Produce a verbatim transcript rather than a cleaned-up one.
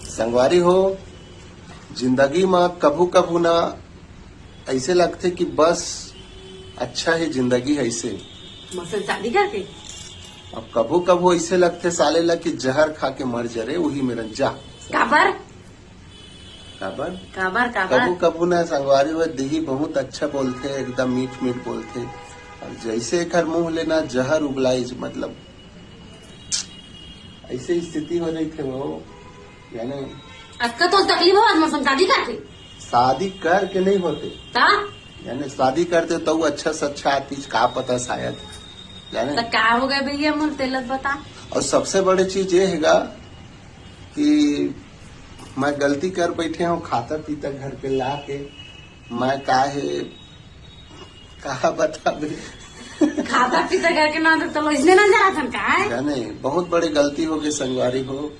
संगवारी हो, जिंदगी म कभू कभू ना ऐसे लगथे कि बस अच्छा हे जिंदगी हे ऐसे। मौसम शादी करके। अब कभू कभू ऐसे लगथे साले ला कि जहर खा के मर जरे, वही मेरन जा। काबर? काबर? काबर काबर? कभू कभू ना संगवारी हो, दिही बहुत अच्छा बोलथे, एकदम मीठ मीठ बोलथे, और जैसे एकर मुंह ले ना जहर उगलाइस, मतलब ऐसे स्थिति हो रही थे वो, यानी अतका तो तकलीफ हो आज मौसम शादी करके। शादी करके नहीं होते, ता यानी शादी करते तो वो अच्छा से अच्छा आतीस, का पता शायद, जाने। तो का हो गए भैया, मुझे तेलत बता। और सबसे बड़ी चीज ये हैगा कि मैं गलती कर बैठे हूँ, खाता पीता घर के ला के, मैं का है, कहा बताबे। खाता पीता करके ना तो, तो इसने ना जरा थन का है। जाने, बहुत बड़ी गलती हो गई संगवारी हो।